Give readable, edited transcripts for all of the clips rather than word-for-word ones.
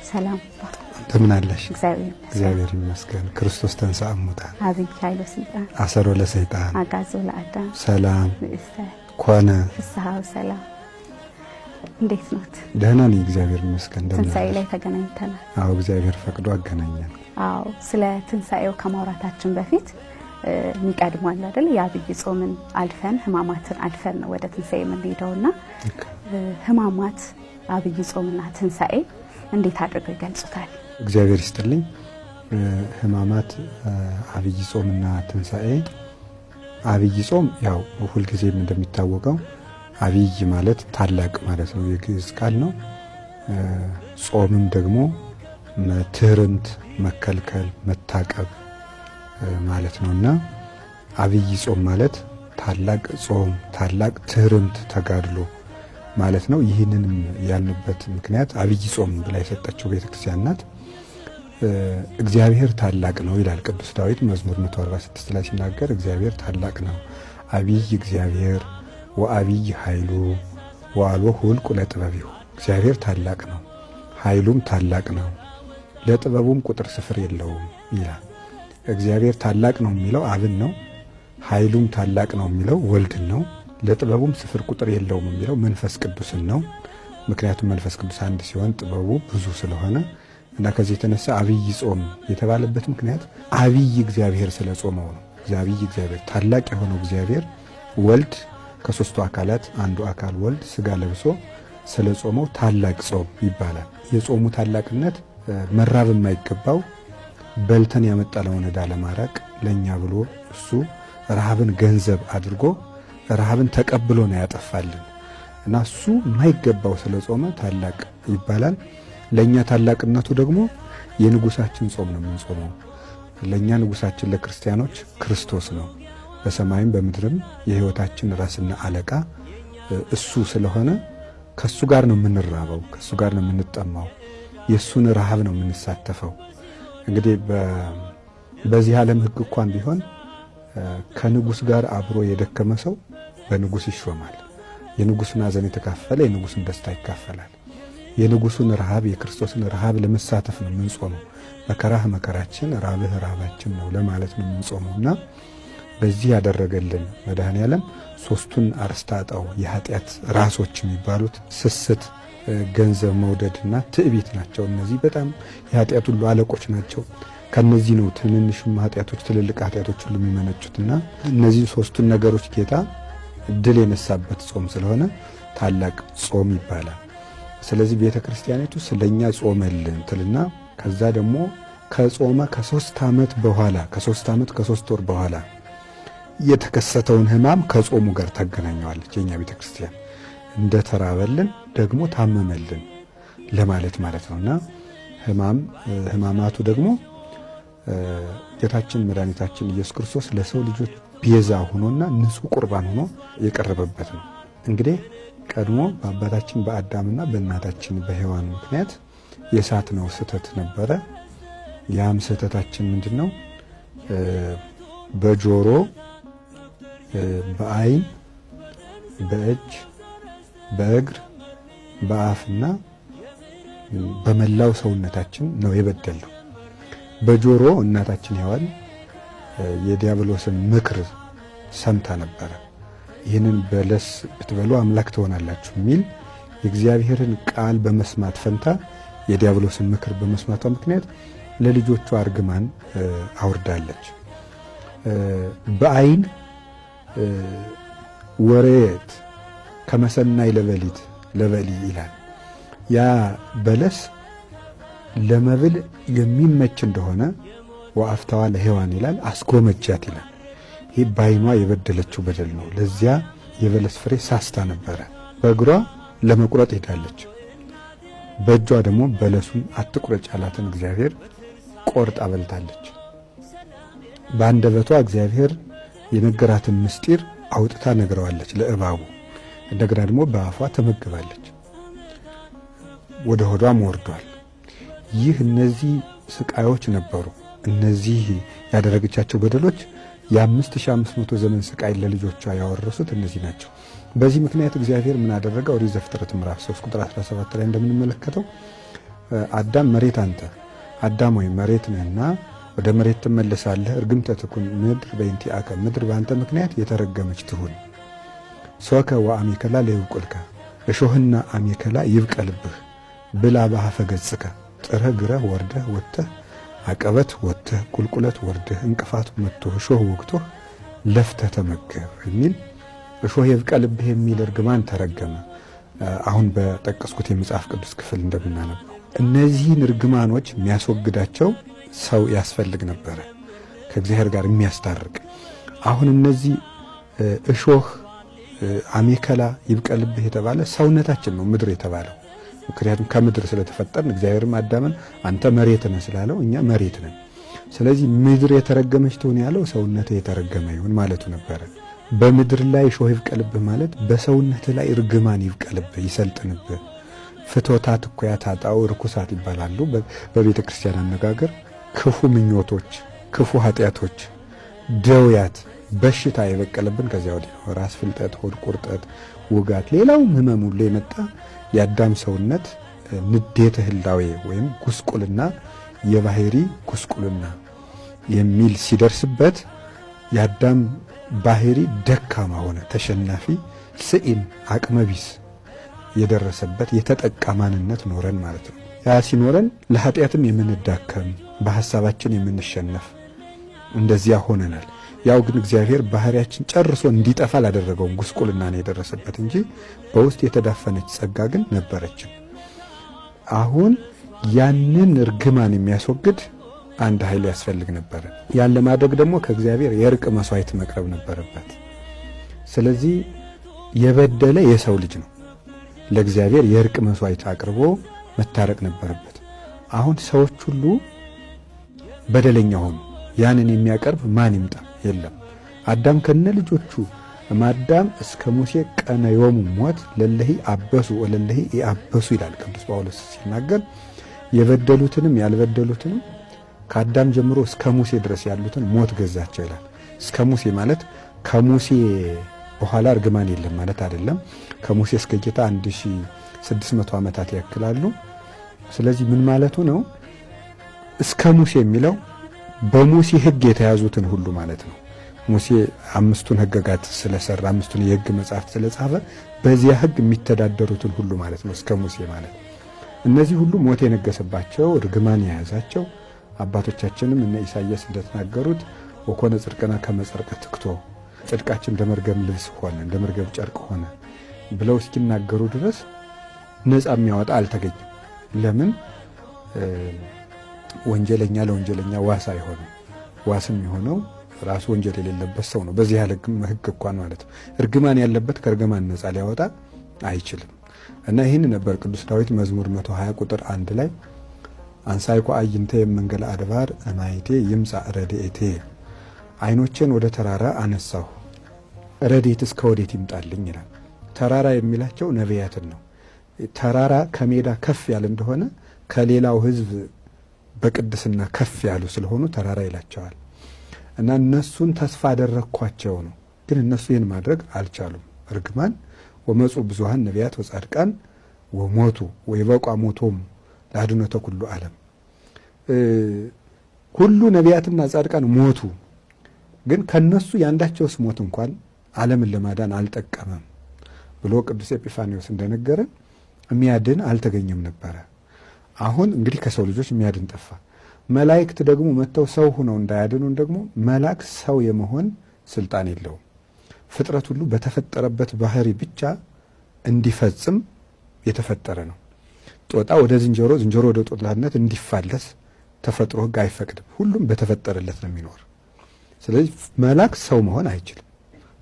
ሰላም። እንደምን አለሽ? እግዚአብሔር እግዚአብሔር ይመስገን። ክርስቶስ ተንሥአ እሙታን አብይ ኃይሎ ስልጣን አሰሮ ለሰይጣን አጋዞ ለአዳም ሰላም ምእስተ ኮነ ፍስሐ ሰላም። እንዴት ኖት? ደህና ነኝ፣ እግዚአብሔር ይመስገን። እንደምን ትንሣኤ አለሽ? ላይ ተገናኝተናል። አዎ፣ እግዚአብሔር ፈቅዶ አገናኘን። አዎ፣ ስለ ትንሣኤው ከማውራታችን በፊት የሚቀድሟል አይደል? የአብይ ጾምን አልፈን ሕማማትን አልፈን ነው ወደ ትንሣኤ የምንሄደውና ሕማማት፣ አብይ ጾምና ትንሣኤ እንዴት አድርገው ይገልጹታል? እግዚአብሔር ይስጥልኝ። ሕማማት፣ አብይ ጾምና ትንሣኤ። አብይ ጾም ያው ሁልጊዜም እንደሚታወቀው አብይ ማለት ታላቅ ማለት ነው፣ የግዕዝ ቃል ነው። ጾምም ደግሞ ትህርምት፣ መከልከል፣ መታቀብ ማለት ነውና አብይ ጾም ማለት ታላቅ ጾም፣ ታላቅ ትህርምት፣ ተጋድሎ ማለት ነው። ይህንንም ያልንበት ምክንያት አብይ ጾም ብላ የሰጠችው ቤተክርስቲያን ናት። እግዚአብሔር ታላቅ ነው ይላል ቅዱስ ዳዊት መዝሙር 146 ላይ ሲናገር፣ እግዚአብሔር ታላቅ ነው፣ አብይ እግዚአብሔር ወአብይ ኃይሉ ወአልቦ ሁልቁ ለጥበቢሁ። እግዚአብሔር ታላቅ ነው፣ ኃይሉም ታላቅ ነው፣ ለጥበቡም ቁጥር ስፍር የለውም ይላል። እግዚአብሔር ታላቅ ነው የሚለው አብን ነው። ኃይሉም ታላቅ ነው የሚለው ወልድን ነው። ለጥበቡም ስፍር ቁጥር የለውም የሚለው መንፈስ ቅዱስን ነው። ምክንያቱም መንፈስ ቅዱስ አንድ ሲሆን ጥበቡ ብዙ ስለሆነ እና ከዚህ የተነሳ አብይ ጾም የተባለበት ምክንያት አብይ እግዚአብሔር ስለ ጾመው ነው። አብይ እግዚአብሔር፣ ታላቅ የሆነው እግዚአብሔር ወልድ፣ ከሶስቱ አካላት አንዱ አካል ወልድ ስጋ ለብሶ ስለ ጾመው ታላቅ ጾም ይባላል። የጾሙ ታላቅነት መራብ የማይገባው በልተን ያመጣነውን ዕዳ ለማራቅ ለእኛ ብሎ እሱ ረሃብን ገንዘብ አድርጎ ረሃብን ተቀብሎ ነው ያጠፋልን እና እሱ የማይገባው ስለ ጾመ ታላቅ ይባላል። ለእኛ ታላቅነቱ ደግሞ የንጉሳችን ጾም ነው የምንጾመው። ለእኛ ንጉሳችን ለክርስቲያኖች ክርስቶስ ነው። በሰማይም በምድርም የሕይወታችን ራስና አለቃ እሱ ስለሆነ ከሱ ጋር ነው የምንራበው፣ ከሱ ጋር ነው የምንጠማው፣ የእሱን ረሃብ ነው የምንሳተፈው። እንግዲህ በዚህ ዓለም ሕግ እንኳን ቢሆን ከንጉስ ጋር አብሮ የደከመ ሰው በንጉስ ይሾማል። የንጉሱን ሐዘን የተካፈለ የንጉሱን ደስታ ይካፈላል። የንጉሱን ረሃብ፣ የክርስቶስን ረሃብ ለመሳተፍ ነው የምንጾመው። መከራህ መከራችን፣ ራብህ ረሃባችን ነው ለማለት ነው የምንጾመው እና በዚህ ያደረገልን መድኃኔ ዓለም ሶስቱን አርእስተ ኃጣውእ፣ የኃጢአት ራሶች የሚባሉት ስስት፣ ገንዘብ መውደድና ትዕቢት ናቸው። እነዚህ በጣም የኃጢአት ሁሉ አለቆች ናቸው። ከነዚህ ነው ትንንሽም ኃጢአቶች ትልልቅ ኃጢአቶች ሁሉ የሚመነጩትና እነዚህ ሶስቱን ነገሮች ጌታ ድል የነሳበት ጾም ስለሆነ ታላቅ ጾም ይባላል። ስለዚህ ቤተ ክርስቲያኒቱ ስለኛ ጾመልን ትልና ከዛ ደግሞ ከጾመ ከ3 ዓመት በኋላ፣ ከ3 ዓመት ከ3 ወር በኋላ የተከሰተውን ሕማም ከጾሙ ጋር ታገናኘዋለች። የኛ ቤተ ክርስቲያን እንደ ተራበልን ደግሞ ታመመልን ለማለት ማለት ነውና ሕማማቱ ደግሞ ጌታችን መድኃኒታችን ኢየሱስ ክርስቶስ ለሰው ልጆች ቤዛ ሆኖና ንጹሕ ቁርባን ሆኖ የቀረበበት ነው። እንግዲህ ቀድሞ በአባታችን በአዳምና በእናታችን በሔዋን ምክንያት የሳትነው ስህተት ነበረ። ያም ስህተታችን ምንድን ነው? በጆሮ፣ በአይን፣ በእጅ፣ በእግር፣ በአፍና በመላው ሰውነታችን ነው የበደልነው። በጆሮ እናታችን ሔዋን የዲያብሎስን ምክር ሰምታ ነበረ። ይህንን በለስ ብትበሉ አምላክ ትሆናላችሁ የሚል የእግዚአብሔርን ቃል በመስማት ፈንታ የዲያብሎስን ምክር በመስማቷ ምክንያት ለልጆቿ እርግማን አውርዳለች። በአይን ወሬት ከመሰናይ ለበሊት ለበሊ ይላል። ያ በለስ ለመብል የሚመች እንደሆነ ወአፍታዋ ለሔዋን ይላል፣ አስጎመጃት ይላል። ይህ በአይኗ የበደለችው በደል ነው። ለዚያ የበለስ ፍሬ ሳስታ ነበረ። በእግሯ ለመቁረጥ ሄዳለች። በእጇ ደግሞ በለሱን አትቁረጭ ያላትን እግዚአብሔር ቆርጣ በልታለች። በአንደበቷ እግዚአብሔር የነገራትን ምስጢር አውጥታ ነግረዋለች ለእባቡ። እንደገና ደግሞ በአፏ ተመግባለች፣ ወደ ሆዷም ወርዷል። ይህ እነዚህ ስቃዮች ነበሩ። እነዚህ ያደረገቻቸው በደሎች የ5500 ዘመን ስቃይ ለልጆቿ ያወረሱት እነዚህ ናቸው። በዚህ ምክንያት እግዚአብሔር ምን አደረገ? ኦሪት ዘፍጥረት ምዕራፍ 3 ቁጥር 17 ላይ እንደምንመለከተው አዳም መሬት አንተ አዳም ወይ መሬት ነህና ወደ መሬት ትመለሳለህ፣ እርግምተ ትኩን ምድር በእንቲአከ፣ ምድር በአንተ ምክንያት የተረገመች ትሁን። ሶከ ወአሜከላ ለይብቁልከ፣ እሾህና አሜከላ ይብቀልብህ። ብላ በአፈ ገጽከ፣ ጥረህ ግረህ ወርደህ ወጥተህ አቀበት ወጥተህ ቁልቁለት ወርደህ እንቅፋት መጥቶህ እሾህ ወግቶህ ለፍተህ ተመገብ የሚል እሾህ ይብቀልብህ የሚል እርግማን ተረገመ። አሁን በጠቀስኩት የመጽሐፍ ቅዱስ ክፍል እንደምናነበው እነዚህን እርግማኖች የሚያስወግዳቸው ሰው ያስፈልግ ነበረ፣ ከእግዚአብሔር ጋር የሚያስታርቅ። አሁን እነዚህ እሾህ አሜከላ ይብቀልብህ የተባለ ሰውነታችን ነው ምድር የተባለው። ምክንያቱም ከምድር ስለተፈጠርን እግዚአብሔርም አዳምን አንተ መሬት ነህ ስላለው እኛ መሬት ነን። ስለዚህ ምድር የተረገመች ትሁን ያለው ሰውነትህ የተረገመ ይሁን ማለቱ ነበረ። በምድር ላይ እሾህ ይብቀልብህ ማለት በሰውነትህ ላይ እርግማን ይብቀልብህ፣ ይሰልጥንብህ። ፍትወታት፣ እኩያት፣ ኃጣውእ፣ ርኩሳት ይባላሉ በቤተ ክርስቲያን አነጋገር። ክፉ ምኞቶች፣ ክፉ ኃጢአቶች፣ ደውያት፣ በሽታ የበቀለብን ከዚያ ወዲህ ነው። ራስ ፍልጠት፣ ሆድ ቁርጠት፣ ውጋት፣ ሌላውም ህመም ሁሉ የመጣ የአዳም ሰውነት ንዴተ ህላዌ ወይም ጉስቁልና፣ የባህሪ ጉስቁልና የሚል ሲደርስበት የአዳም ባህሪ ደካማ ሆነ፣ ተሸናፊ፣ ስኢን፣ አቅመቢስ የደረሰበት የተጠቃ ማንነት ኖረን ማለት ነው። ያ ሲኖረን ለኃጢአትም የምንዳከም በሐሳባችን የምንሸነፍ እንደዚያ ሆነናል። ያው ግን እግዚአብሔር ባህሪያችን ጨርሶ እንዲጠፋ አላደረገውም። ጉስቁልና ነው የደረሰበት እንጂ በውስጥ የተዳፈነች ጸጋ ግን ነበረችን። አሁን ያንን እርግማን የሚያስወግድ አንድ ኃይል ያስፈልግ ነበረ። ያን ለማድረግ ደግሞ ከእግዚአብሔር የእርቅ መስዋዕት መቅረብ ነበረበት። ስለዚህ የበደለ የሰው ልጅ ነው። ለእግዚአብሔር የእርቅ መስዋዕት አቅርቦ መታረቅ ነበረበት። አሁን ሰዎች ሁሉ በደለኛ ሆኑ። ያንን የሚያቀርብ ማን ይምጣ? የለም። አዳም ከነ ልጆቹ እምአዳም እስከ ሙሴ ቀነዮሙ ሞት ለለሂ አበሱ ወለለሂ ኢአበሱ ይላል ቅዱስ ጳውሎስ ሲናገር፣ የበደሉትንም ያልበደሉትንም ከአዳም ጀምሮ እስከ ሙሴ ድረስ ያሉትን ሞት ገዛቸው ይላል። እስከ ሙሴ ማለት ከሙሴ በኋላ እርግማን የለም ማለት አይደለም። ከሙሴ እስከ ጌታ 1600 ዓመታት ያክላሉ። ስለዚህ ምን ማለቱ ነው? እስከ ሙሴ የሚለው በሙሴ ሕግ የተያዙትን ሁሉ ማለት ነው። ሙሴ አምስቱን ሕገጋት ስለሰራ አምስቱን የሕግ መጽሐፍት ስለጻፈ በዚያ ሕግ የሚተዳደሩትን ሁሉ ማለት ነው። እስከ ሙሴ ማለት እነዚህ ሁሉ ሞት የነገሰባቸው እርግማን የያዛቸው አባቶቻችንም እነ ኢሳይያስ እንደተናገሩት ወኮነ ጽድቅነ ከመ ጸርቀ ትክቶ፣ ጽድቃችን እንደ መርገም ልብስ ሆነ፣ እንደ መርገም ጨርቅ ሆነ ብለው እስኪናገሩ ድረስ ነፃ የሚያወጣ አልተገኘም። ለምን? ወንጀለኛ ለወንጀለኛ ዋስ አይሆንም። ዋስም የሆነው ራሱ ወንጀል የሌለበት ሰው ነው። በዚህ ያለ ሕግ እንኳን ማለት ነው። እርግማን ያለበት ከእርግማን ነፃ ሊያወጣ አይችልም። እና ይህን ነበር ቅዱስ ዳዊት መዝሙር 120 ቁጥር 1 ላይ አንሣእኩ አዕይንትየ እመንገለ አድባር እምአይቴ ይምጻእ ረድኤቴ፣ አይኖቼን ወደ ተራራ አነሳሁ ረድኤትስ ከወዴት ይምጣልኝ ይላል። ተራራ የሚላቸው ነቢያትን ነው። ተራራ ከሜዳ ከፍ ያለ እንደሆነ ከሌላው ሕዝብ በቅድስና ከፍ ያሉ ስለሆኑ ተራራ ይላቸዋል። እና እነሱን ተስፋ አደረግኳቸው ነው። ግን እነሱ ይህን ማድረግ አልቻሉም። እርግማን ወመፁ ብዙሃን ነቢያት ወጻድቃን ወሞቱ ወይበቋ ሞቶም ለአድኖተ ኩሉ ዓለም፣ ሁሉ ነቢያትና ጻድቃን ሞቱ፣ ግን ከነሱ የአንዳቸውስ ሞት እንኳን ዓለምን ለማዳን አልጠቀመም ብሎ ቅዱስ ኤጲፋኒዎስ እንደነገረ የሚያድን አልተገኘም ነበረ። አሁን እንግዲህ ከሰው ልጆች የሚያድን ጠፋ። መላእክት ደግሞ መጥተው ሰው ሆነው እንዳያድኑን ደግሞ መልአክ ሰው የመሆን ስልጣን የለውም። ፍጥረት ሁሉ በተፈጠረበት ባህሪ ብቻ እንዲፈጽም የተፈጠረ ነው። ጦጣ ወደ ዝንጀሮ፣ ዝንጀሮ ወደ ጦጣነት እንዲፋለስ ተፈጥሮ ሕግ አይፈቅድም። ሁሉም በተፈጠረለት ነው የሚኖር። ስለዚህ መልአክ ሰው መሆን አይችልም፣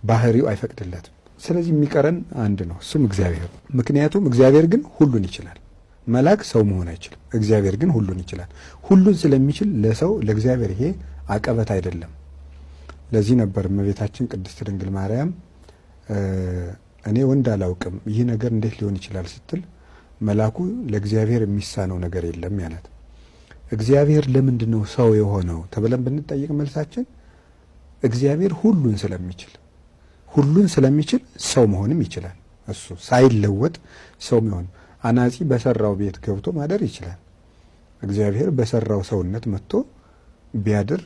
ባህሪው አይፈቅድለትም። ስለዚህ የሚቀረን አንድ ነው፣ እሱም እግዚአብሔር። ምክንያቱም እግዚአብሔር ግን ሁሉን ይችላል። መልአክ ሰው መሆን አይችልም። እግዚአብሔር ግን ሁሉን ይችላል። ሁሉን ስለሚችል ለሰው ለእግዚአብሔር ይሄ አቀበት አይደለም። ለዚህ ነበር እመቤታችን ቅድስት ድንግል ማርያም እኔ ወንድ አላውቅም ይህ ነገር እንዴት ሊሆን ይችላል ስትል መልአኩ ለእግዚአብሔር የሚሳነው ነገር የለም ያላት። እግዚአብሔር ለምንድን ነው ሰው የሆነው ተብለን ብንጠይቅ መልሳችን እግዚአብሔር ሁሉን ስለሚችል፣ ሁሉን ስለሚችል ሰው መሆንም ይችላል። እሱ ሳይለወጥ ሰው መሆን አናጺ በሰራው ቤት ገብቶ ማደር ይችላል። እግዚአብሔር በሰራው ሰውነት መጥቶ ቢያድር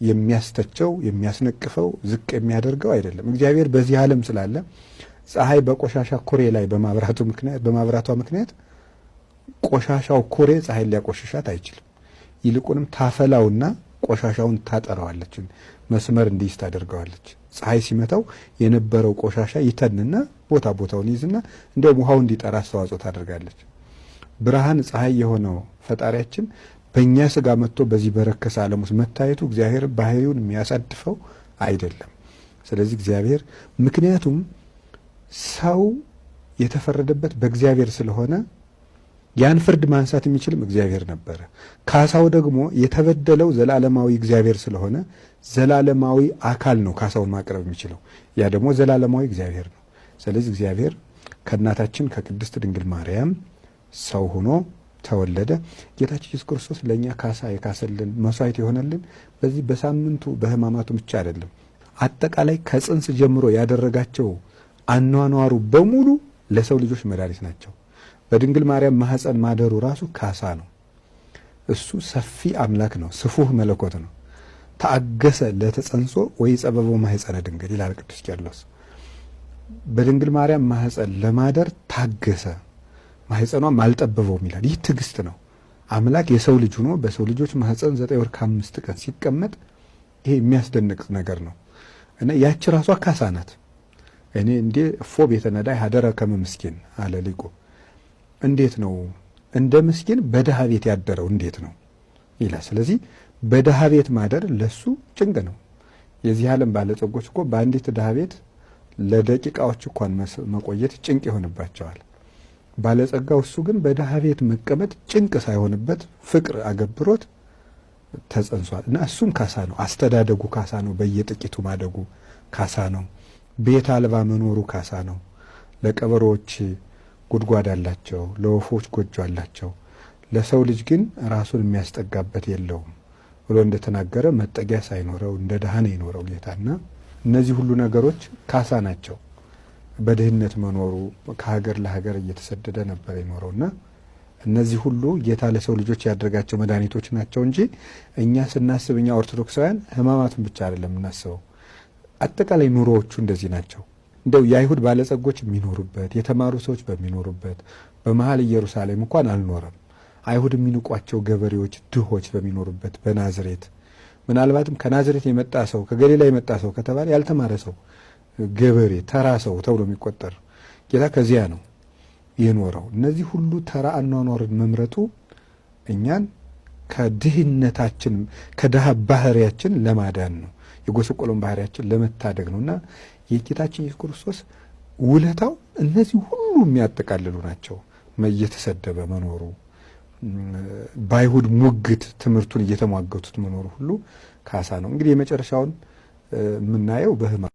የሚያስተቸው፣ የሚያስነቅፈው፣ ዝቅ የሚያደርገው አይደለም። እግዚአብሔር በዚህ ዓለም ስላለ ፀሐይ በቆሻሻ ኩሬ ላይ በማብራቷ ምክንያት ቆሻሻው ኩሬ ፀሐይን ሊያቆሽሻት አይችልም። ይልቁንም ታፈላውና ቆሻሻውን ታጠራዋለች፣ መስመር እንዲይዝ ታደርገዋለች። ፀሐይ ሲመታው የነበረው ቆሻሻ ይተንና ቦታ ቦታውን ይይዝና እንዲያውም ውሃው እንዲጠራ አስተዋጽኦ ታደርጋለች። ብርሃን ፀሐይ የሆነው ፈጣሪያችን በእኛ ስጋ መጥቶ በዚህ በረከሰ ዓለም ውስጥ መታየቱ እግዚአብሔር ባህሪውን የሚያሳድፈው አይደለም። ስለዚህ እግዚአብሔር ምክንያቱም ሰው የተፈረደበት በእግዚአብሔር ስለሆነ ያን ፍርድ ማንሳት የሚችልም እግዚአብሔር ነበረ። ካሳው ደግሞ የተበደለው ዘላለማዊ እግዚአብሔር ስለሆነ ዘላለማዊ አካል ነው ካሳውን ማቅረብ የሚችለው። ያ ደግሞ ዘላለማዊ እግዚአብሔር ነው። ስለዚህ እግዚአብሔር ከእናታችን ከቅድስት ድንግል ማርያም ሰው ሆኖ ተወለደ። ጌታችን ኢየሱስ ክርስቶስ ለእኛ ካሳ የካሰልን መስዋዕት የሆነልን በዚህ በሳምንቱ በሕማማቱ ብቻ አይደለም። አጠቃላይ ከጽንስ ጀምሮ ያደረጋቸው አኗኗሩ በሙሉ ለሰው ልጆች መድኃኒት ናቸው። በድንግል ማርያም ማህፀን ማደሩ ራሱ ካሳ ነው። እሱ ሰፊ አምላክ ነው፣ ስፉህ መለኮት ነው። ተአገሰ ለተጸንሶ ወይ ጸበቦ ማህፀነ ድንግል ይላል ቅዱስ ቄርሎስ። በድንግል ማርያም ማህፀን ለማደር ታገሰ፣ ማህፀኗም አልጠበበውም ይላል። ይህ ትዕግስት ነው። አምላክ የሰው ልጅ ሆኖ በሰው ልጆች ማህፀን 9 ወር ከ5 ቀን ሲቀመጥ ይሄ የሚያስደንቅ ነገር ነው እና ያቺ ራሷ ካሳ ናት። እኔ እንዴ እፎ ቤተ ነዳይ ሀደረ ከመ ምስኪን አለ ሊቁ። እንዴት ነው እንደ ምስኪን በድሃ ቤት ያደረው እንዴት ነው ይላል። ስለዚህ በድሃ ቤት ማደር ለሱ ጭንቅ ነው። የዚህ ዓለም ባለጸጎች እኮ በአንዲት ድሃ ቤት ለደቂቃዎች እንኳን መቆየት ጭንቅ ይሆንባቸዋል። ባለጸጋው እሱ ግን በድሃ ቤት መቀመጥ ጭንቅ ሳይሆንበት ፍቅር አገብሮት ተጸንሷል እና እሱም ካሳ ነው። አስተዳደጉ ካሳ ነው። በየጥቂቱ ማደጉ ካሳ ነው። ቤት አልባ መኖሩ ካሳ ነው። ለቀበሮዎች ጉድጓድ አላቸው፣ ለወፎች ጎጆ አላቸው፣ ለሰው ልጅ ግን ራሱን የሚያስጠጋበት የለውም ብሎ እንደተናገረ መጠጊያ ሳይኖረው እንደ ድሃ ነው የኖረው ጌታና እነዚህ ሁሉ ነገሮች ካሳ ናቸው። በድህነት መኖሩ ከሀገር ለሀገር እየተሰደደ ነበር የኖረውና እነዚህ ሁሉ ጌታ ለሰው ልጆች ያደረጋቸው መድኃኒቶች ናቸው እንጂ እኛ ስናስብ እኛ ኦርቶዶክሳውያን ሕማማቱን ብቻ አይደለም የምናስበው። አጠቃላይ ኑሮዎቹ እንደዚህ ናቸው። እንደው የአይሁድ ባለጸጎች የሚኖሩበት የተማሩ ሰዎች በሚኖሩበት በመሀል ኢየሩሳሌም እንኳን አልኖረም። አይሁድ የሚንቋቸው ገበሬዎች፣ ድሆች በሚኖሩበት በናዝሬት ምናልባትም ከናዝሬት የመጣ ሰው ከገሊላ የመጣ ሰው ከተባለ ያልተማረ ሰው ገበሬ፣ ተራ ሰው ተብሎ የሚቆጠር ጌታ ከዚያ ነው የኖረው። እነዚህ ሁሉ ተራ አኗኗርን መምረጡ እኛን ከድህነታችን ከድሃ ባህሪያችን ለማዳን ነው። የጎሰቆለውን ባህሪያችን ለመታደግ ነው እና የጌታችን ኢየሱስ ክርስቶስ ውለታው እነዚህ ሁሉ የሚያጠቃልሉ ናቸው። እየተሰደበ መኖሩ፣ በአይሁድ ሙግት ትምህርቱን እየተሟገቱት መኖሩ ሁሉ ካሳ ነው። እንግዲህ የመጨረሻውን የምናየው በሕማማት